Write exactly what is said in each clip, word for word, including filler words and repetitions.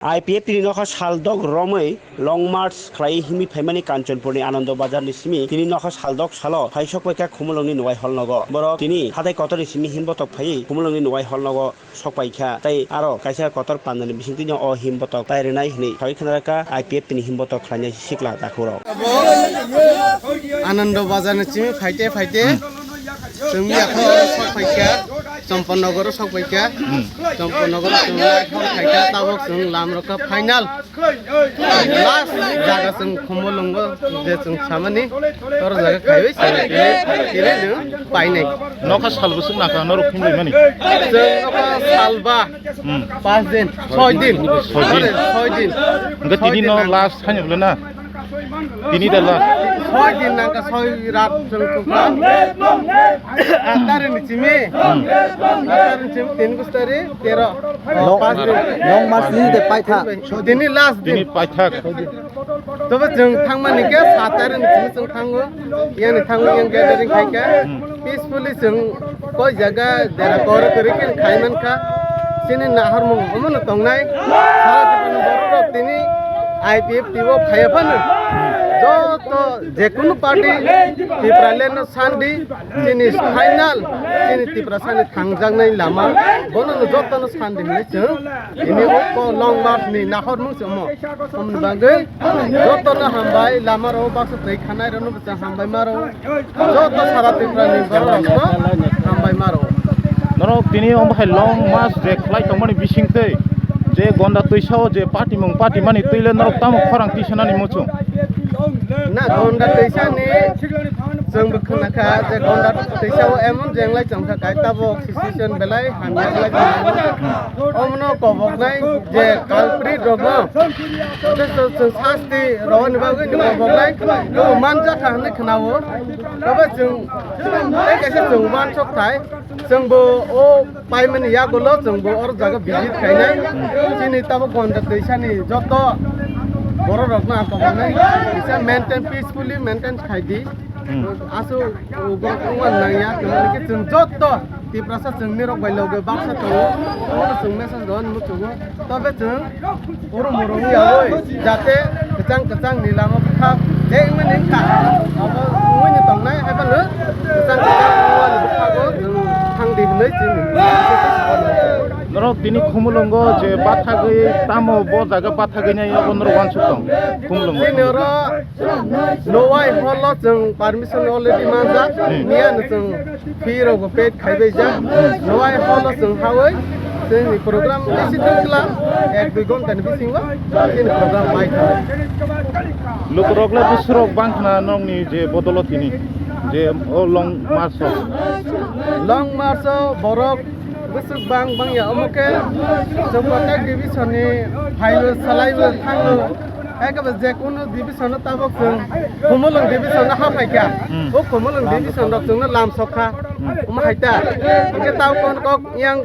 I P F T ni nokha saldok romwi Long March khlai himwi phaimani Kanchanpurni Anando Bazarni simi tini nokha saldok salo phaisok paikha Khumulwngni Nuwai Hall nogo. Borok tini hatai kotorni simi himbotok phaiwi Khumulwngni Nuwai Hall nogo sok paikha, tei aro kaisa kotor pandani bisingtwino o himbotok tai rwnai hwnwi sawi khna rwkha I P F T ni himbotok khlainai sikla takhurok. Anando Bazarni simi phaite phaite chwng yakho sok paikha, Champanagar sok paikha. Champanagar chwng lai hor khaikha, tabok chwng lam rokha final. Last jaga chwng Khumulwngo je chwng samani, tor jaga khaiwi chwng tini, tini chwng painai. Nokha sal bwswk nakha norok phunglai mani? Chwng nokha salba, Hmm. Pas din, soi din. Soi din. Soi din. Hwnkhe tini no last haino bwle na? Tini da last. Soi din nangkha, soi rat chwng tukha. Aat tarikh ni simi. Hmm. Aat tarikh ni simi, tin gustari, tero. Long, pas din. Long March ni de paitha. Tini last din. Tini paithak. Tobo chwng thangmani khe sat tarikh ni simi chwng thango. Yani thango, yang gathering khaikha. Hmm. Peacefully chwng koi jaga dera kore kore khe khai mankha. Chini naharmung omono tongnai. Sara Tiprani borok rok tini I P F T o phaiya phano joto jekunu party Tipraland no sandi, chini final, chini Tiprasani thangjaknai lama, bono no joto no sandi hinwi chwng tini o Long March ni nahormung se omo. Omoni bagwi jotono hambai, lama rok baksa twi khanai rokno bwsa hambai maro. Joto sara Tripura ni borok rokno hambai maro. Norok tini omo hai Long March je khlai tongmani bisingtwi je gonda twisa o je patimung patimani twile norok tamo khorang tisanani muchung? Na gonda twisa ni chwng bwkhwnakha je gonda twisa o emon jenglai chongkha kai tabok situation belai hamya khlai tongmani. Omono koboknai je culprit rokno, joto chwng sasti rwani bagwi ni koboknai, bo manjakha hwnwi khwnao. Tobo chwng tei kaisa chwng uansuk thai, chwngbo o paimani yagulo chwngbo oro jaga visit khainai. Chini tabok gonda twisani joto borok rokno ang koboknai, kisa maintain, peacefully maintain khaidi. Hmm. Aswk, o, borok wngmani nangya, tongmani khe chwng joto Tiprasa chwngni rok bai loge baksa tongo, omono chwng message rwani muchungo. Tobe chwng oro morok wngya oi, jate kwchang kwchang ni lama bwkhak je wngmani wngkha, abo wngmani tongnai, haiphano kwchang kwchang wngmani bwkhago chwng thangdi hinwi chini. Norok tini Khumulwngo je bathagwi tamo bo jaga bathagwi nai abo norok uansuk tong Khumulwngo. Chini oro Nowai hall o chwng permission already manjak. Hmm. Miya no chwng fee rok bo paid khaibai jak. Nowai hall o chwng hawi chwngni program bisi tongkla, ek dui ghonta ni bisingo chini program bai thang. Lukurok le bwswrok bang khna nokni je bodolo tini je o Long March o. Long March o borok bwswk bang bang ya, omo khe chwng protek division ni phaibo, salaibo, thango. Ekaba je kunu division no tabok chwng Khumulwng division no haphai kha. Hmm. O Khumulwng division rok chwngno lam sok kha. Hmm. Omo hai ta. Hwnkhe tao kon kok yang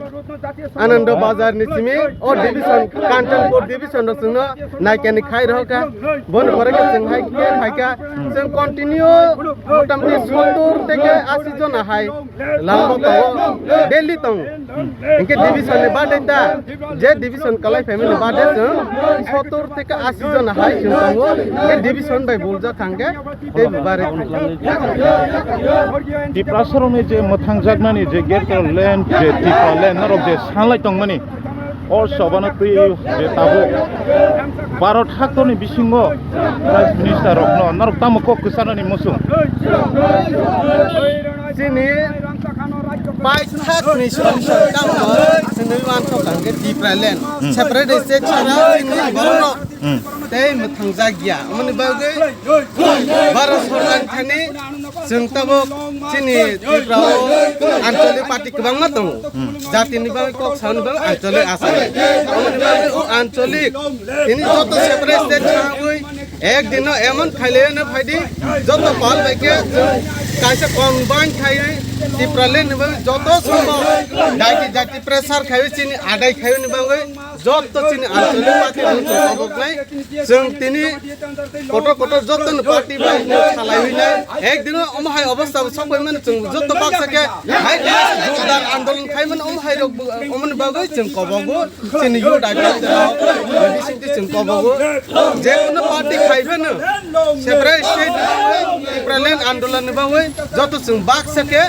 Anando Bazar ni simi o division, Kanchanpur division rok chwngno naikani khai rw kha. Boni pore khe chwng hai khe phai kha. Hmm. Chwng continue motamoti sottor theke ashi jona hai lama tongo, daily tongo. Hwnkhe division ni bade ta, je division kalai phaimani bade chwng sottor theke ashi jona hai chwng tongo. Hwnkhe division bai buljak thangkhe tei bo bare. Tiprasarokni je mwthangjaknani je Greater Land, je Tipraland norok je sanlai tongmani, o sobano twi je tabuk Bharat haktorni bisingo Prime Minister rokno norok tamo kok kwchanani muchung? Chini paithakni solution tamo chini uansuk ang khe Tipraland. Hmm. Separate state chara chini borok Hmm. tei mwthangjakya. Omoni bagwi Bharat Sarkar thani chwng tabuk chini Tripura o anchalik party kwbangma tongo. Hmm. Jatini bagwi kok sani bagwi anchalik asai. Omoni bagwi o anchalik tini joto separate state chara wi ek dino emon khailaiya no phaidi, joto pal bai khe chwng kaisa combine khaiwi Tipraland ni bagwi joto somo daiti jati pressure khayo chini adai khayo ni bagwi joto chini anchalik party rok chwng koboknai. Chwng tini kotor kotor joto ni party bai salai hwnai. Ek dino omo hai obostha bo sokoi mano chwng joto baksa khe hai joto andolon khai mano omo hai rok bo, omo ni bagwi chwng kobogo. Chini youth I P F rok, bisingtwi chwng kobogo. Je kono party khaibano, separate state ni bagwi, Tipraland andolon ni bagwi, joto chwng baksa khe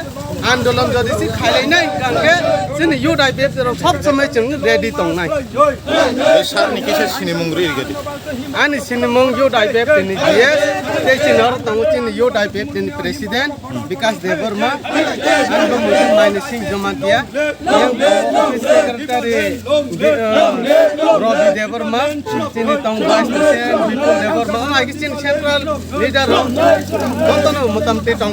andolon jodi si khailainai hwnkhe, chini youth I P F rok sob somoi chwng ready tongnai. Tei sir ni kisa sinimung ri gadi. Ani sinimung youth I P F ni G S, tei chini oro tongo chini youth I P F ni president. Bikash Debbarma, ang bo muitu Maini Singh Jamatia, yang bo office secretary, Bi-, uh, Ravi Debbarma, chini tong vice president Bipul Debbarma, ang agi chini central leader rok, jotono motamti tong.